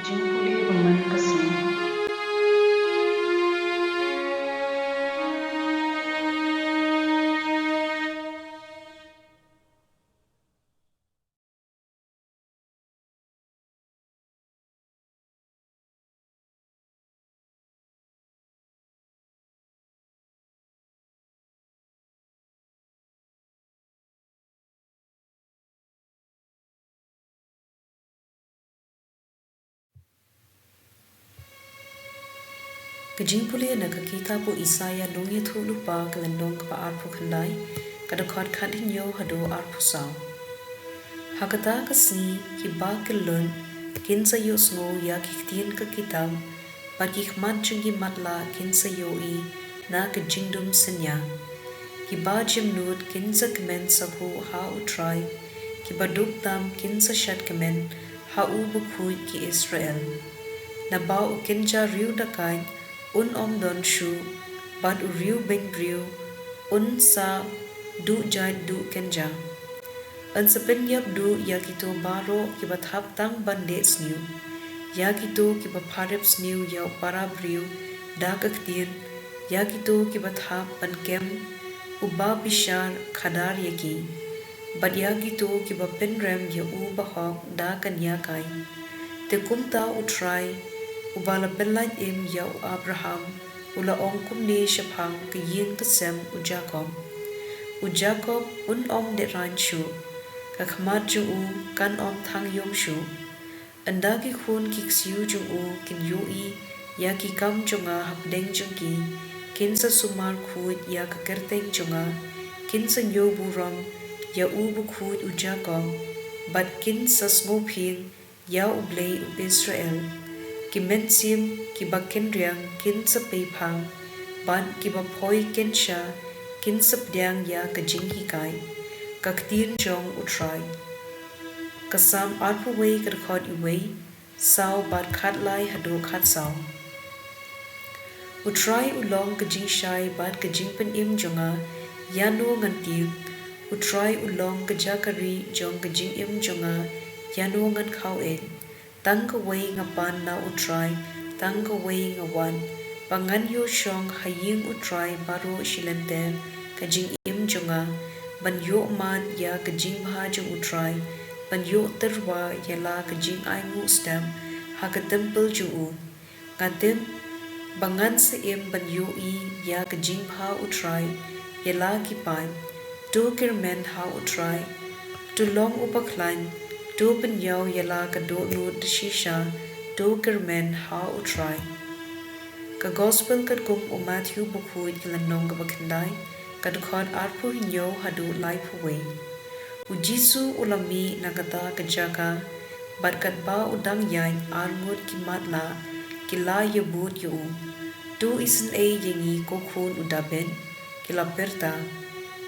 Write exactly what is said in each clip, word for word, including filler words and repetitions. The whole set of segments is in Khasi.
Jingpule ba man ka sngi. Ka jingpule na ka kitab u Isaïah nongïathuhlypa ka lynnong kaba arphew khyndai, ka dkhot khathynñiew haduh arphew saw. Ha kata ka sngi ki bakyllun kin sa ïohsngew ïa ki ktien ka kitab, bad ki khmat jong ki matlah kin sa ïohi na ka jingdum synñia. Ki bajemnud kin sa kmen sahkuh ha U Trai, ki baduk tam kin sa shad kmen ha U Bakhuid ki Israel. Naba u kynja riew dakaid un ym don shuh, bad u riew beiñ briew un sa duh jait duh kynja. Yn sa pynïap duh ïa kito baroh kiba thap tang ban leh sniew, ïa kito kiba pharep sniew ïa u para briew da ka ktien, ïa kito kiba thap ban kem u babishar khadar ïa ki, bad ïa kito kiba pynrem ïa u bahok da ka ñiakai. Te kumta U Trai, uba la pynlait im ïa u Abraham, u la ong kumne shaphang ka ïing ka sem u Jakob: U Jakob un ym lehrain shuh, ka khmat jong u kan ym thang ïong shuh. Ynda ki khun ki ksiew jong u kin ïohi ïa ki kam jong nga hapdeng jong ki, kin sa sumar khuid ïa ka kyrteng jong nga, kin sa ñiew burom ïa U Bakhuid u Jakob, bad kin sa sngewphieng ïa U Blei u Israel. Ki mynsiem kiba kynriang kin sa peiphang, bad kiba phoi kynsha kin sa pdiang ïa ka jinghikai, ka ktien jong U Trai. Ka Salm arphew wei, ka dkhot wei, saw bad khatlai haduh khatsaw. U Trai u long ka jingshai bad ka jingpynim jong nga, ïano ngan tip? U Trai u long ka jaka rieh jong ka jingim jong nga, ïano ngan khaw-eit? Tang kawei nga pan na U Trai, tang kawei nga wad, ba ngan ïoh shong ha ïing U Trai baroh shi lynter ka jingim jong nga, ban ïoh mad ïa ka jingbha jong U Trai, ban ïoh tyrwa ïa la ka jingainguh step ha ka templ jong u. Nga tip ba ngan sa im ban ïohi ïa ka jingbha U Trai ïa la ki paid. To kyrmen ha U Trai, to long u bakhlaiñ, to pynïaw ïa la ka dohnud da shisha, to kyrmen ha U Trai. Ka Gospel katkum u Matthew Bakhuid, ka lynnong kaba khyndai, ka dkhot arphew hynñiew haduh laiphew wei. U Jisu u la mih na kata ka jaka, bad katba u dang ïaid, arngut ki matlah ki la ïabud ïa u. To isynei ïa ngi, ko khun u Dabid, ki la pyrta.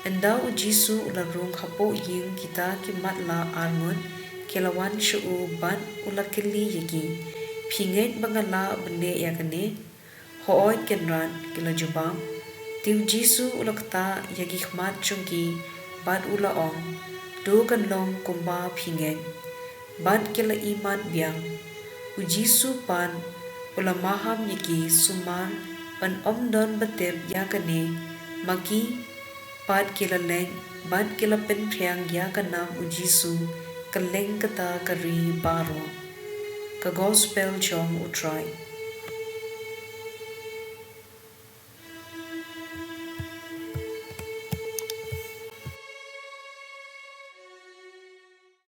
Ynda u Jisu u la rung hapoh ïing, kita ki matlah arngut ki la wan sha u bad u la kylli ïa ki, Phi ngeit ba nga lah ban leh ïa kane? Hooid Kynrad, ki la jubab. Te u Jisu u la ktah ïa ki khmat jong ki bad u la ong, To kan long kumba phi ngeit. Bad ki la imat biang. U Jisu pat u la maham ïa ki sumar ban ym don ba tip ïa kane, ma ki pat ki la leit bad ki la pynphriang ïa ka nam u Jisu kylleng kata ka ri baroh. Ka Gospel jong U Trai.